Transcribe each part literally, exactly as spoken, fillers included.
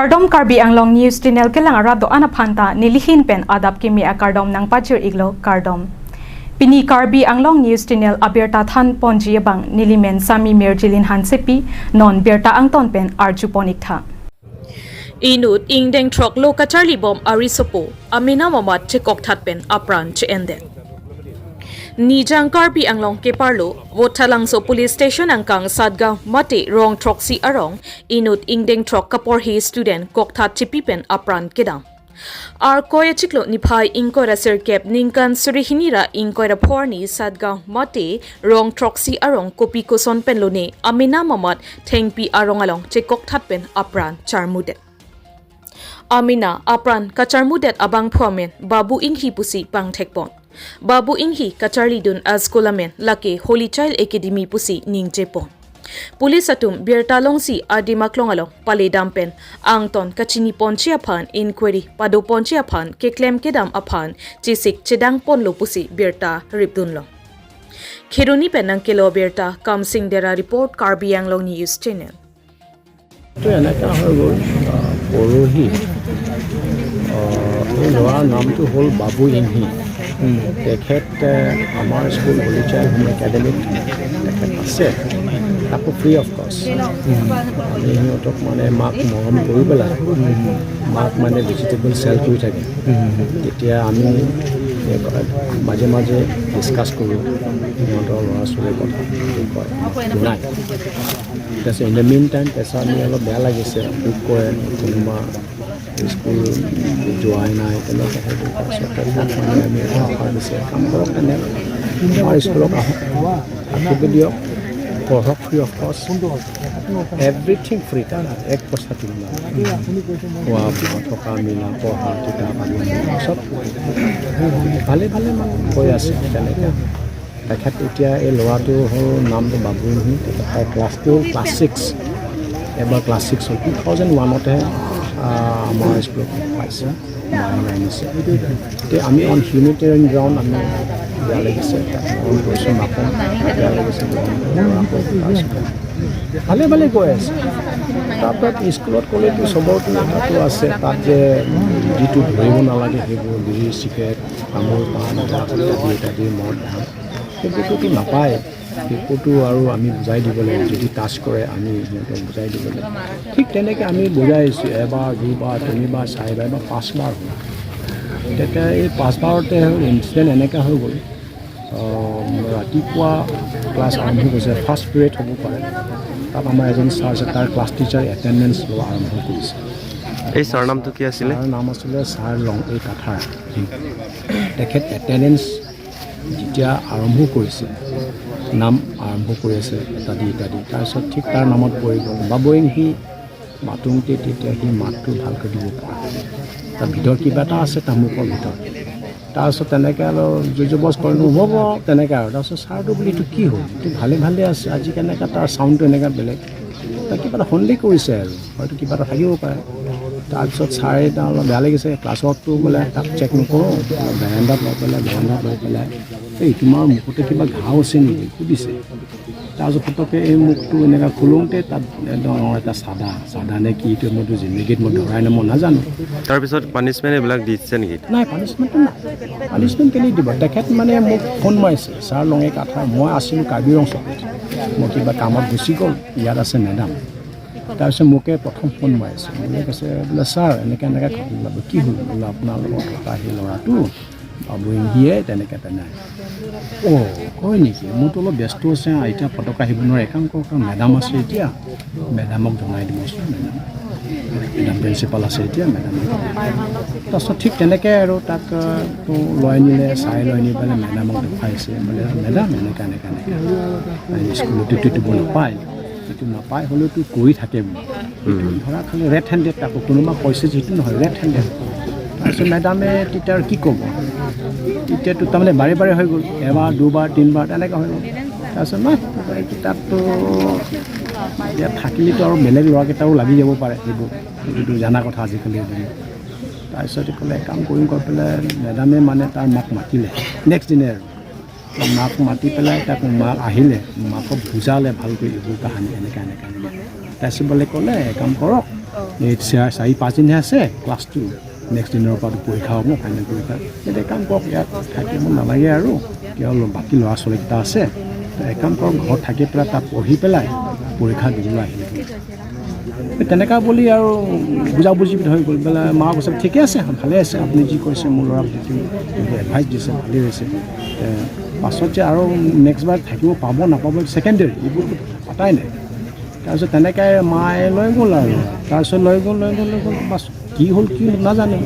Kardom, Karbi Anglong News Channel kelang arat do-an aphan ta nelihin pen adap kimi akardom nangpajir iklo, kardom. Pini Karbi Anglong News Channel abirta than ponji abang nelimen Sami Mirjilin Hansepi, non birta angton pen arju pon iktha. Inut ingdeng throk lo kacharli bom arisopo Amina Mamat chekokthat pen apran che-endet. Nijang Karbi Anglong keparlo, Vothatlangso Police Station angkang Satgaon Mate rong throksi arong, inut ingdeng throk kaporhi student kokthat chipi pen apran kedam. Arkoi achiklo niphai ingkoi ra sirkep ningkan suri hini ra ingkoi ra pho arni Satgaon Mate rong throksi arong kopi koson pen lone Amina Mamat thengpi arong along chekokthat pen apran charmudet. Amina apran kacharmudet abangphu amen Babu Inghi pusi pangthekpon. Babu Inghi kacharlidun a-school amen lake Holy Child Academy pusi ningjepon. Police atum birta longsi adim aklong along paledam pen angton kachini ponji aphan, inquiry pado ponji aphan, keklem kedam aphan chesik chedang ponlo pusi birta ripdunlo. Kheroni pen nangkelo birta, Kamsing Dera report, Karbi Anglong News Channel. তো এনেকা হৈ গ'ল, আহ, পৰহি, আহ, এই ল'ৰাৰ নামটো হ'ল বাবু ইংহি। তেখেত, আহ, আমাৰ স্কুল হলি চাইল্ড হোম একাডেমীত তেখেত আছে, তাকো ফ্ৰী অফ কষ্ট। আমি সিহঁতক মানে মাক মৰম কৰি পেলাই, মাক মানে ভেজিটেবল চেল কৰি থাকে, তেতিয়া আমি এই মাজে মাজে ডিছকাছ কৰোঁ সিহঁতৰ ল'ৰা ছোৱালীৰ কথা, কি কয়, শুনায়। ঠিক আছে, ইন দ্য মিন টাইম পেচা আমি অলপ বেয়া লাগিছে, দুখ কৰে, কোনোবা স্কুল যোৱাই নাই, তেনেকুৱা হৈ গ'ল। তাৰপিছত তাক মানে আমি এটা অফাৰ দিছে, কাম কৰক, তেনে আমাৰ স্কুলত আহক, থাকিব দিয়ক, পঢ়ক, ফ্ৰী অফ কষ্ট, এভৰিথিং ফ্ৰী, তাৰ এক পইচা দিব নালাগে, খোৱা বোৱা, থকা মেলা, পঢ়া, কিতাপ আদি চব ভালে ভালে মানে গৈ আছে। তেনেকৈ তেখেত এতিয়া এই ল'ৰাটো হ'ল নামটো বাবু ইংহি, তেখেত ক্লাছ টু, ক্লাছ ছিক্স, এবাৰ ক্লাছ ছিক্স হ'ল, টু থাউজেণ্ড ওৱানতে আমাৰ স্কুলত পাইছে, মায়ে আনিছে। এতিয়া আমি অন হিউমেনিটেৰিয়ান গ্ৰাউণ্ড আমি বেয়া লাগিছে, তাক মৰম কৰিছোঁ, মাকক বেয়া লাগিছে, মৰম কৰিছোঁ, তাৰপিছত ভালে ভালে গৈ আছে। তাৰপিছত স্কুলত ক'লেতো চবৰতো এটাতো আছে, তাত যে যিটো ধৰিব নালাগে সেইবোৰ বিড়ি, চিগাৰেট, তামোল, পাণ, ড্ৰাগছ ইত্যাদি ইত্যাদি, মদ, ভাং, সেইবোৰতো নাপায়। সেইবোৰতো আৰু আমি বুজাই দিব লাগিব, যদি টাচ কৰে আমি সিহঁতক বুজাই দিব লাগিব। ঠিক তেনেকৈ আমি বুজাই আহিছোঁ, এবাৰ, দুবাৰ, তিনিবাৰ, চাৰিবাৰ বা পাঁচবাৰ হ'ল। তেতিয়া এই পাঁচবাৰতে হ'ল ইনচিডেণ্ট এনেকুৱা হৈ গ'ল। আহ, ৰাতিপুৱা ক্লাছ আৰম্ভ কৰিছে, ফাৰ্ষ্ট পিৰিয়ড হ'ব পাৰে, তাত আমাৰ এজন ছাৰ আছে, তাৰ ক্লাছ টিচাৰ এটেণ্ডেঞ্চ লোৱা আৰম্ভ কৰিছে। এই ছাৰ নামটো কি আছিলে? ছাৰ নাম আছিলে ছাৰ লংএ কাথাৰ। তেখেত এটেণ্ডেঞ্চ যেতিয়া আৰম্ভ কৰিছে, নাম আৰম্ভ কৰি আছে ইত্যাদি ইত্যাদি, তাৰপিছত ঠিক তাৰ নামত পৰি গ'ল। বাবু ইংহি মাতোঁতে তেতিয়া সি মাতটো ভালকৈ দিব পৰা নাই। তাৰ ভিতৰত কিবা এটা আছে তাৰ মুখৰ ভিতৰত। তাৰপিছত তেনেকৈ আৰু জোৰ জবৰদস্ত কৰি, "নহ'ব," তেনেকৈ আৰু। তাৰপিছত ছাৰটো বুলি, "এইটো কি হ'ল? এইটো ভালে ভালে আছে, আজি কেনেকৈ তাৰ চাউণ্ডটো এনেকৈ বেলেগ?" তাক কিবা এটা সন্দেহ কৰিছে আৰু, হয়তো কিবা এটা থাকিব পাৰে। তাৰপিছত ছাৰে তাৰ অলপ বেয়া লাগিছে, ক্লাছতো বোলে তাক চেক নকৰোঁ, বেৰেণ্ডাত লৈ পেলাই, বেৰেণ্ডাত লৈ পেলাই, "এই, তোমাৰ মুখতে কিবা ঘাঁহ আছে নেকি?" সুধিছে। তাৰপিছত ফটককৈ এই মুখটো এনেকৈ খোলোতে তাত একদম ডাঙৰ এটা চাদা, চাদা নে কি, এইটো মইতো জিন্দগীত মই ধৰাই নাই, মই নাজানো। তাৰপিছত পানিচমেণ্ট এইবিলাক দিছে নেকি? নাই, পানিচমেণ্টটো নাই। পানিচমেণ্ট কেলৈ দিব? তেখেত মানে মোক ফোন মাৰিছে, "ছাৰ লংএ কাথাৰ, মই আছিলোঁ কাৰ্বি ৰং চকুত, মই কিবা কামত গুচি গ'ল, ইয়াত আছে মেডাম।" তাৰপিছত মোকে প্ৰথম ফোন মাৰিছে, মোকে কৈছে বোলে, "ছাৰ, এনেকৈ এনেকৈ খবৰ ওলাব।" "কি হ'ল?" বোলে, "আপোনাৰ লগত থকা সেই ল'ৰাটো, বাবু ইংহিয়ে তেনেকৈ তেনে।" "অ', হয় নেকি? মোৰতো অলপ ব্যস্ত আছে, এতিয়া ফটক আহিব নোৱাৰে, এক কাম কৰক, মেডাম আছে এতিয়া, মেডামক জনাই দিবচোন, মেডাম, মেডাম প্ৰিন্সিপাল আছে এতিয়া, মেডামক।" তাৰপিছত ঠিক তেনেকৈ আৰু তাক, আহ, তো লৈ আনিলে, চাই লৈ আনি পেলাই মেডামক দেখুৱাইছে, বোলে, "মেডাম, এনেকৈ, এনেকৈ, এনেকৈ, স্কুলতো দিব নাপায়।" এইটো নাপায় হ'লেওতো কৰি থাকে বুলি। এইটো ধৰা খালি ৰেড হেণ্ডেড, তাকো কোনোবা কৈছে যিটো নহয়, ৰেড হেণ্ডেড। তাৰপিছত মেডামে তেতিয়া আৰু কি ক'ব? তেতিয়াতো তাৰমানে বাৰে বাৰে হৈ গ'ল, এবাৰ, দুবাৰ, তিনিবাৰ তেনেকৈ হৈ গ'ল। তাৰপিছত নাই, কিতাপতো এতিয়া থাকিলেতো আৰু বেলেগ ল'ৰাকেইটাও লাগি যাব পাৰে, সেইবোৰ, সেইটোতো জানা কথা আজিকালি। তাৰপিছত ক'লে, "এক কাম কৰিম," কৈ পেলাই মেডামে মানে তাৰ মাক মাতিলে নেক্সট দিনাই আৰু। মাক মাতি পেলাই তাক, মাক আহিলে, মাকক বুজালে ভালকৈ এইবোৰ কাহানী, এনেকৈ, এনেকৈ, এনেকৈ। তাৰপিছত বোলে ক'লে, "এক কাম কৰক, এই চা- চাৰি পাঁচ দিনহে আছে ক্লাছটো। নেক্সট দিনৰ পৰা পৰীক্ষা হ'ব, ফাইনেল পৰীক্ষা। এতিয়া কাম কৰক, ইয়াত থাকিব নালাগে আৰু। কিয়, অলপ বাকী ল'ৰা ছোৱালীকেইটা আছে, তো এক কাম কৰক, ঘৰত থাকি পেলাই তাত পঢ়ি পেলাই পৰীক্ষা দিবলৈ আহিব। এই তেনেকা বুলি আৰু বুজাবুজি হৈ গ'ল। বোলে মাক কৈছে, "ঠিকে আছে, ভালে আছে, আপুনি যি কৈছে মোৰ ল'ৰা প্ৰতি এডভাইচ দিছে, ভালেই হৈছে।" এ, পাছত যে আৰু নেক্সট বাৰ থাকিব পাব নাপাব, ছেকেণ্ডেৰী, এইবোৰ পাতাই নাই। তাৰপিছত তেনেকে মায়ে লৈ গ'ল আৰু। তাৰপিছত লৈ গ'ল, লৈ গ'ল, লৈ গ'ল। বাছ, কি হ'ল, কি হ'ল নাজানো।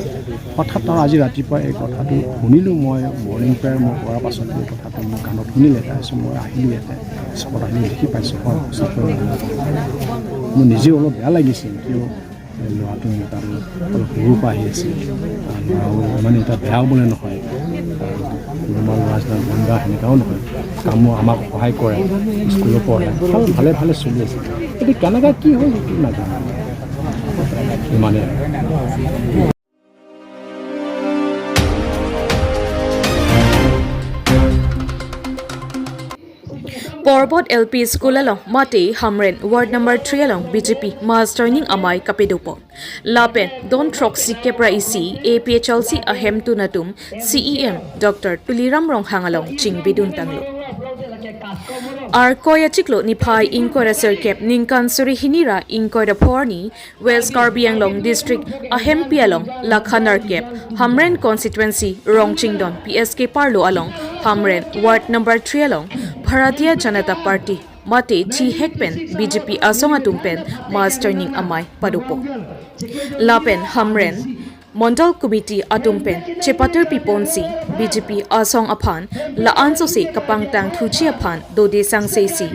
হঠাৎ আৰু আজি ৰাতিপুৱা এই কথাটো শুনিলোঁ মই, মৰ্ণিং প্ৰেয়াৰ মই কৰাৰ পাছত এই কথাটো মোৰ কাণত শুনিলে। তাৰপিছত মই আহিলোঁ ইয়াতে, স্পটত আহি দেখি পাইছোঁ, হয়, সঁচাকৈ মোৰ নিজেও অলপ বেয়া লাগিছে। কিয়, এই ল'ৰাটো মোৰ তাত অলপ সৰুৰ পৰা আহি আছিল। আৰু ল'ৰাও মানে এতিয়া বেয়াও বোলে নহয়, আৰু কোনোবা ল'ৰা নিচিনা গুণ্ডা সেনেকাও নহয়। কামো আমাক সহায় কৰে, স্কুলো পঢ়ায়, ভাল, ভালে ভালে চলি আছে। কিন্তু কেনেকা কি হ'ল সেইটো নাজানো। মানে Porbot L P School along mate Hamren Ward number three along B J P Mass Joining Amei kapedopo. Lapen don throksi kep ra isi A P H L C ahemtun atum C E M Doctor Tuliram Ronghang along chingbedun tanglo. Arkoi achiklo niphai ingkoi ra sirkep ningkan suri hini ra ingkoi ra pho arni West Karbi Anglong District ahempi along lakha nerkep Hamren Constituency Rongchingdon P S K Parlo along Hamren Ward number three along Bharatiya Janata Party mate chihek pen B J P asong atum pen Mass Joining Amei padopo. Lapen Hamren Mondol Committee atum pen chepatir piponsi B J P asong aphan la-an sose kapangtang thuji aphan dode sangse si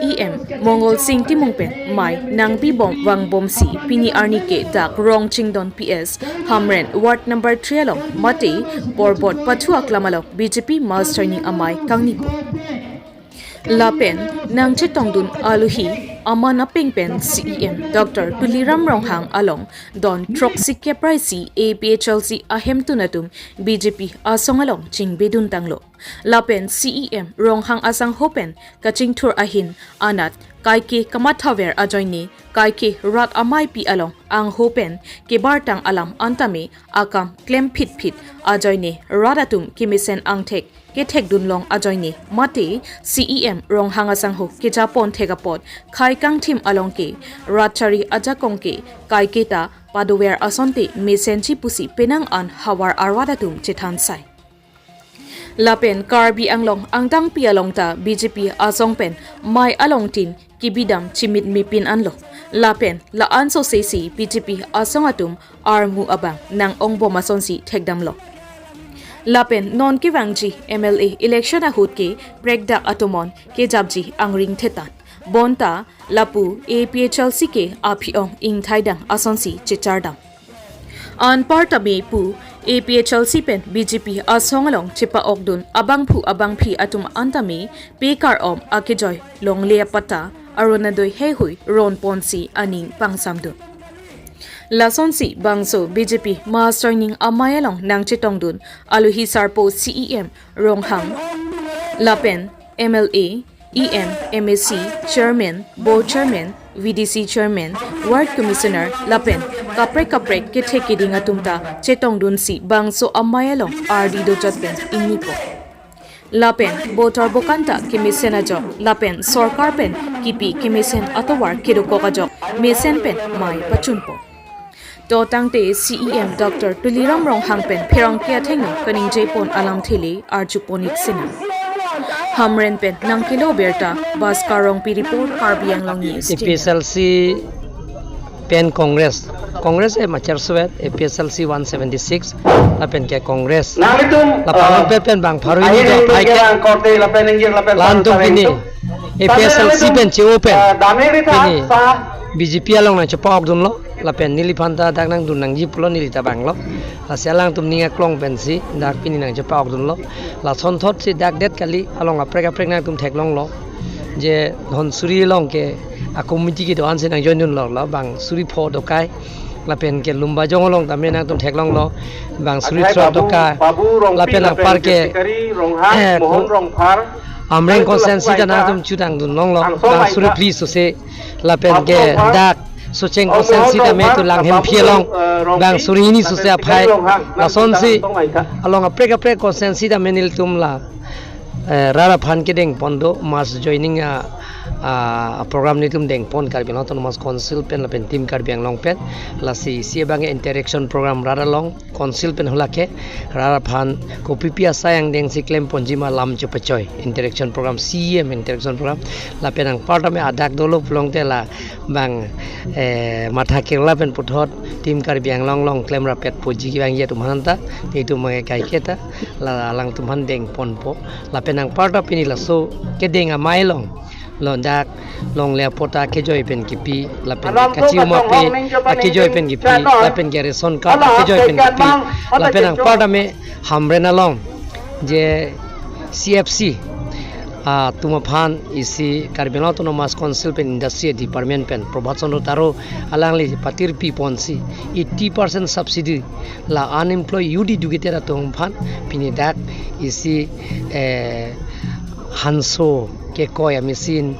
E M Mongol Sing Timung pen mei nangpi bom vangbomsi pini arni ke dak Rongchingdon P S Hamren Ward number three along mate Porbot Pathu Aklam along B J P Mass Joining Amei kangnipo. Lapen nangchetongdun aluhi aman apeng pen C E M Doctor Tuliram Ronghang along don throksi kep ra isi A P H L C ahemtun atum B J P asong along chingbedun tanglo. Lapen C E M Ronghang asangho pen kachingthur ahin anat kaike kamathaver ajoine kaike rat ameipi along angho pen kebartang alam antame akam klem phitphit ajoine rat atum kemesen angthek kethekdun long ajoine mate C E M Ronghang asangho kejapon thek apot khei kangthim along ke rat chari ajakong ke kaiketa padover asonte mesenji pusi penang an havar arwat atum chethan sai. Lapen Karbi Anglong angtangpi along ta B J P asong pen mei along tin kibidam chimit mipin anlo. Lapen la-an sose si B J P asong atum armu abang nang-ongbom asonsi thekdamlo. Lapen non kevangji M L A election ahut ke prekdak atomon kejapji angring thetan. Bonta lapu A P H L C ke aphi-ong ingthaidang asonsi chechardam. Anparta mepu A P H L C pen B J P asong along chepa-okdun abangphu abangphi atum antame pekar om akejoi longle apata Orunodoi heihui ronponsi aning pangsamdun. Lasonsi bangso B J P Mass Joining Amei along nangchetongdun aluhi sarpo C E M Ronghang lapen M L A, E M, M A C, Chairman, Board Chairman, V D C Chairman, Ward Commissioner lapen kaprek kaprek kethek keding atum ta chetongdunsi bangso amei along ardi dojot pen ingnipo. Lapen botor bokan ta kemesen ajok lapen sorkar pen kipi kemesen atovar kedokok ajok mesen pen mei pachunpo. To tangte C E M Doctor Tuliram Ronghang pen pherangke athengno kaningjepon alamthe le arjuponik sinang. Hamren pen Nangkelo Birta, Bhaskar Rongpi report, Karbi Anglong News. A P H L C pen Congress, Congress e machar suet, A P H L C one seventy six, lapen ke Congress. Nang itum, Lapan eh, pe pen bang pharu ahi ini ding dong, hai ke. Yang korte lapen inggir lapen Lan pharu tum sarai pini, itu. A P H L C pen C O pen. Eh, dami ri tha, Pini, sa. B J P along nangchepa-okdunlo, lapen neliphan ta dak nangdun nangji pulo neli ta banglo. Lasi alangtum ning aklong pensi, dak pini nangchepa-okdunlo. Lasonthotsi dak det kali, along aprek aprek nangtum theklonglo. Je Dhonsuri along ke a committee kedo-ansi nangjoindunlo, lo bang suri pho dokai. Lapen ke Lumbajong along tame nangtum theklonglo, bang suri Akhai throat Babu, dokai. Babu Rongpi, Lapen lapen apar ke ke Sikari Ronghang, eh, Mohon ko-, Rongphar. Amreng Lalu constituency lapu ta aita nangtum chudangdunlonglo, Angso bang suri aita. Phli sose. Lapen Babu ke Rongphar. Dak Socheng constituency tame tu Langhinpi along bang suri hini suse aphai, lasonsi along aprek aprek constituency tame nelitum la eh, rat aphan kedengpon do, mass joining a, a, a program nelitum dengpon Karbi Anglong Autonomous Council pen lapen Team Karbi Anglong pen. Lasi isi abang interaction program rat along council pen hala ke rat aphan kopipi asai angdengsi klemponji ma lam chepachoi interaction program, C M interaction program. Lapen anparta me adak dolo pulote la bang, eh, matha kerla pen puthot Team Karbi Anglong along klemrap-etpoji kevangji atum aphanta, nelitum abang kaiketa la alangtum aphan dengponpo. Lapen anparta pini laso kedeng amei along, lo dak longle apatta kejoi pen kipi, lapen kachium ape akejoi pen kipi, lapen ke ration card akejoi pen kipi, lapen anparta me Hamren along je C F C atum aphan isi Karbi Anglong Autonomous Council pen Industry Department pen Prabhat Chandra Taro alangli patirpiponsi eighty percent subsidy la unemployed youth educated atum aphan pini dak isi, eh, hanso kekoi a machine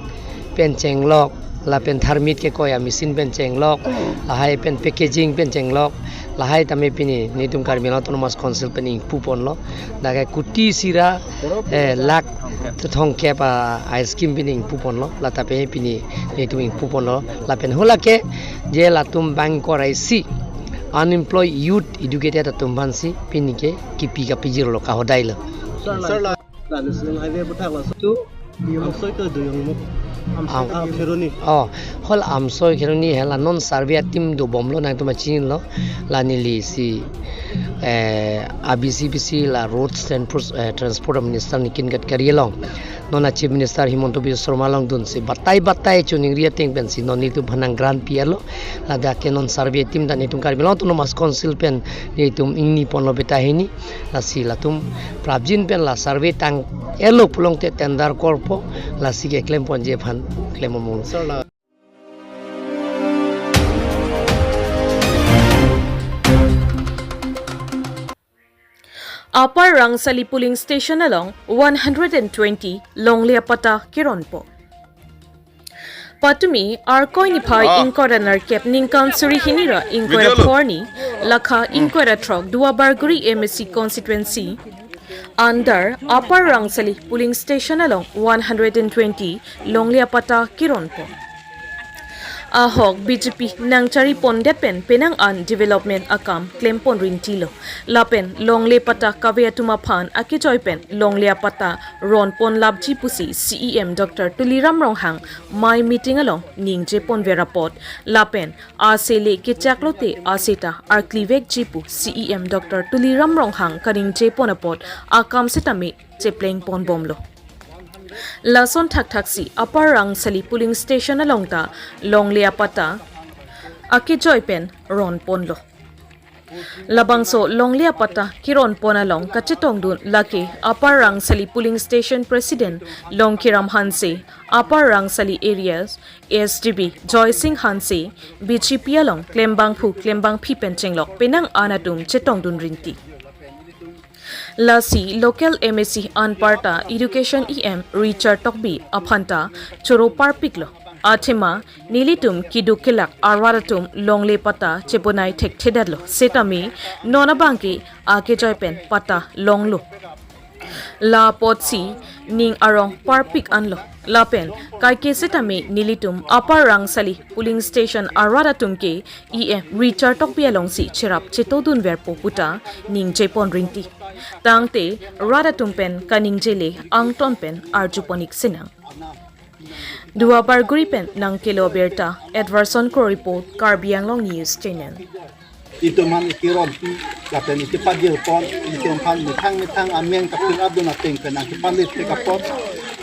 pen chenglok, lapen tharmit kekoi a machine pen chenglok, lahai pen packaging pen chenglok, lahai tame pini nelitum Karbi Anglong Autonomous Council pen ingpuponlo. Dak ke kuti isi ra, eh, lakh thomkep a, a scheme pini ingpuponlo. Lata pe pini nelitum ingpuponlo. Lapen hala ke je latum bang korai si unemployed youth educated atum aphansi pini ke kipi kapijirlo kahodailo. Sir, la, la National Highway aputhak laso tu, Amsoi ke Doyong mo. Am- Amsoi ke Kheroni. Oh, hala Amsoi Kheroni hala non survey a team dobomlo, nangtum pachinilo. La neli si, eh, A B C P C la Road Transport, eh, Transport Minister Nitin Gadkari along, non a Chief Minister Himanta Biswa Sarma along dunsi batai batai choningri ateng pensi non nelitum aphan nanggrant pi-etlo. Ladak ke non survey team ta nelitum Karbi Anglong Autonomous Council pen nelitum ingniponlo beta hini. Lasi latum prapjin pen la survey tang-etlo pulote tender korpo, lasi keklemponji aphan klem amung. Sir, la Upper Rangsali polling station along one hundred and twenty longle apatta keronpo. Patumi Arkoi niphai ingkoi ra nerkep ningkan suri hini ra ingkoi ra pho arni, lakha ingkoi ra throk Duar Bagori M A C constituency under Upper Rangsali polling station along one hundred and twenty longle apatta keronpo. Ahok B J P nangcharipondet pen penang an development akam klempon rintilo. Lapen longle patta kave atum aphan akejoi pen longle apatta ronpon lapji pusi C E M Doctor Tuliram Ronghang mei meeting along ningjeponver apot, lapen ase le kechak lote ase ta arklivekji pu C E M Doctor Tuliram Ronghang kaningjepon apot akam setame cheplengponbomlo. Lason thakthaksi Upper Rangsali polling station along ta longle apatta akejoi pen ronponlo. Labangso longle apatta keronpon along kachetongdun lake Upper Rangsali polling station president Longkiram Hanse, Upper Rangsali areas S D B Joysing Hanse, B J P along klembangphu klembangphi pen chenglok penang an atum chetongdun rinti. Lasi local M A C anparta Education E M Richard Tokbi aphanta choro parpiklo. Athema nelitum keduk kelak arat atum longle patta chebonai thekthedetlo. Setame non abangke akejoi pen patta longlo. La apotsi ning arong parpik anlo. Lapen kaike setame nelitum Upper Rangsali polling station arat atum ke E M Richard Tokbi alongsi cherap chetodunverpo puta ningjepon rinti. Tangte rat atum pen kaningjele angton pen arjupon-ik sinang. Duar Bagori pen nangkelo birta, Edwardson Kro report, Karbi Anglong News Channel. Itum aphan ikerompi, lapen ikepajirpon, itum aphan methang methang ameng kapil abdun ateng pen nangkepalit thek apot,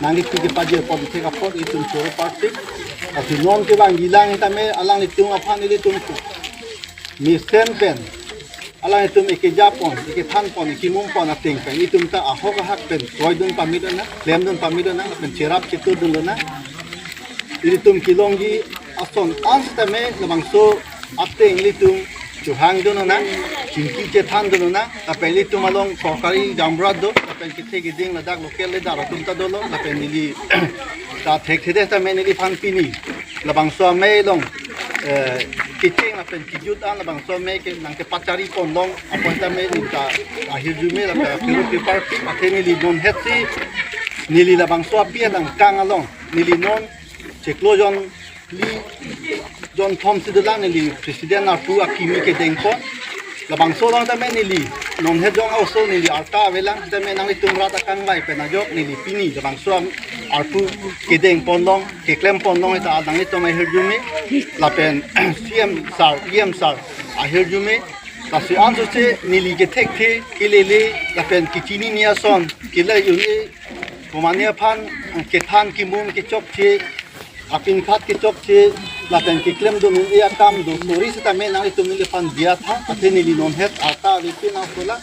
nangkepi kepajirpon thek apot, itum choro parpik. Lasi non kevangjilang tame alanglitum aphan ilitum mesen pen alanglitum ikejapon, ikethanpon, ikemumpon ateng pen itum ta ahok ahak pen kroidun pame dona, klemdun pame dona, lapen cherap chetodun dona. Ilitum kelongji ason an setame labangso ateng ilitum chohangdun dona, chingki chethandun dona, lapen ilitum along sorkari jamrat do, lapen kethe keding ladak local leader atum ta dolo, lapen neli ta thekthedet tame neliphan pini labangso amei along eh, kecheng lapen kejut an labangso amei ke nangkepachari ponlong apot tame neli ta ahirjume lapen aphiro keparpik athe neli non hetsi neli labangso api adang kang along neli non chiklo jon phli jon thom si dolang neli president arpu akimi kedengpon. Labangso along tame neli non het jong also neli arta avelang tame nanglitum rat akangvai pen ajok neli pini labangso arpu kedengponlong keklem ponlong ita nanglitum ahirjume lapen C M sir, E M sir ahirjume. Lasi ansose neli kethekthe kelele lapen kechinine ason kelai un-e, komane aphan kethan kimum kechokche, apinkhat kechokche lapen keklemdun un-e akam do sori sitame nanglitum neliphan diya tha athe neli non het arta avepin nangsola.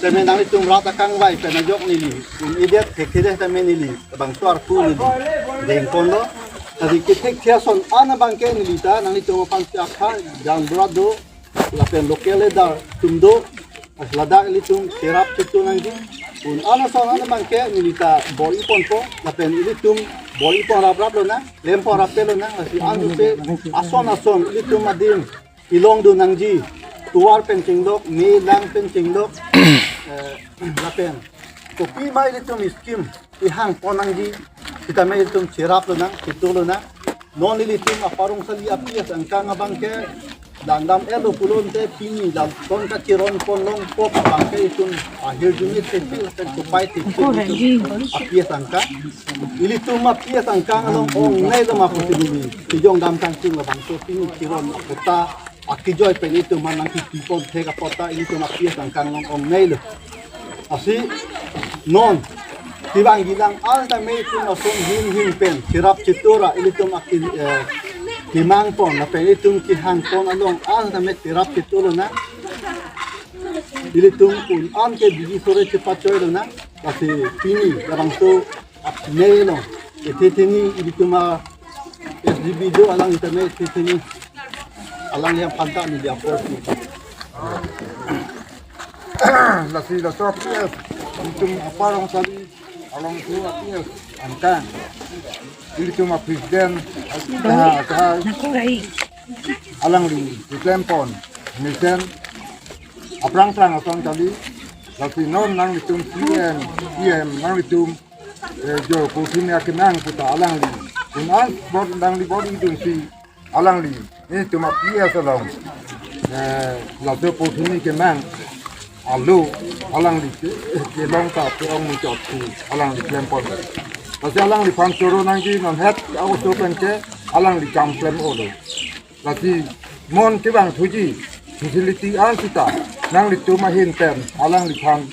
Tame nanglitum rat akangvai pen ajok neli un-edet thekthedet tame neli labangso arpu neli dengponlo. Tadi kethekthe ason an abangke neli ta nanglitum aphan si akha jang bura do lapen local leader atum do, ladak ilitum cherap chetu nangji. Un an ason an abangke neli ta bor-iponpo lapen ilitum bor-ipon raprap lonang, klempon rapet lonang. Lasi ansose ason ason ilitum adim kelongdun nangji, tovar pen chenglok, me lang pen chenglok, eh, lapen kopima ilitum scheme kehangpon nangji sitame ilitum cherap lonang, chetu lonang. Non ilitum aparong sali api asangkang abangke langdam-etlo pulote pini lam ton kachiron ponlong pop abangke itum ahirjume thepil lapen kopai thepil itum api asangkang. Ilitum api asangkang along ongneilo ma pusi neli kejongdam kangtung labangso pini chiron apota akejoi pen itum aphan nangkipipon thek apota ilitum api asangkang along ongneilo. Lasi non kevang gilang an tame itum ason him him pen cherap chetu ra ilitum aki, eh, kemangpon lapen itum kehangpon along an tame cherap chetu lonang. Ilitum un an ke bigi sore chepachoi lonang. Lasi pini labangso apne lo. Ethetheni ilitum a S D B do alang itame ethetheni alang yang panta ni dia por. Lasi laso P S ilitum aparong sali along tu P S angkang. Ilitum a president, ah, ah, alangli keklempon mesen aphrang phrang ason kali. Lasi non nanglitum C M, E M nanglitum, eh, jo puthini akemang puta alangli. Un an bor nangli bor-idunsi alangli. Netum a P S along, eh, laso puthini kemang alo alangli ke, kelong ta ke-ong muchot si alangli klempon. Lasi alangliphan choro nangji non het a-oso pen ke alangli kam klem-olo. Lasi non kevangthuji facility an sita nanglitum ahin pen alangliphan,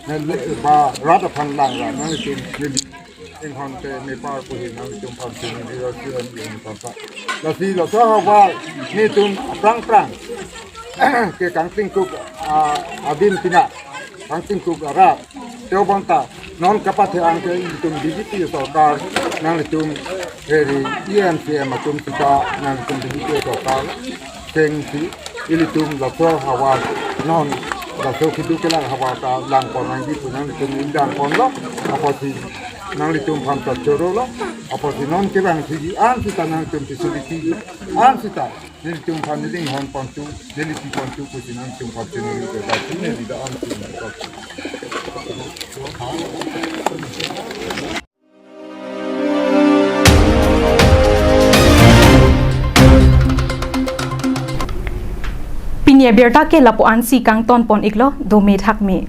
eh, le-, ba rat aphan lang ra nanglitum neli inghon ke mepar puhi nanglitum aphan si neli rasi an yung papa. Lasi laso havar netum aphrang phrang ke kangtingkuk, ah, adim tina, kangtingkuk arat. Teo bonta non kapathe-ang ke ilitum B J P sorkar, nanglitum heri E M C M atum sita nanglitum B J P sorkar chengsi ilitum laso havar non laso kedo kelang havar ta langpon nangji pu nanglitum ingdangponlo. Apotsi nanglitum aphan ta chorolo. Apotsi non kevangthuji an sita nanglitum facility an sita nelitum aphan neli inghon pontu, neli pi pontu pusi nanglitum aphan chiningri ke ta si neli da an si. Pini abirta ke lapu-an si kangtonpon-iklo, dome thakme.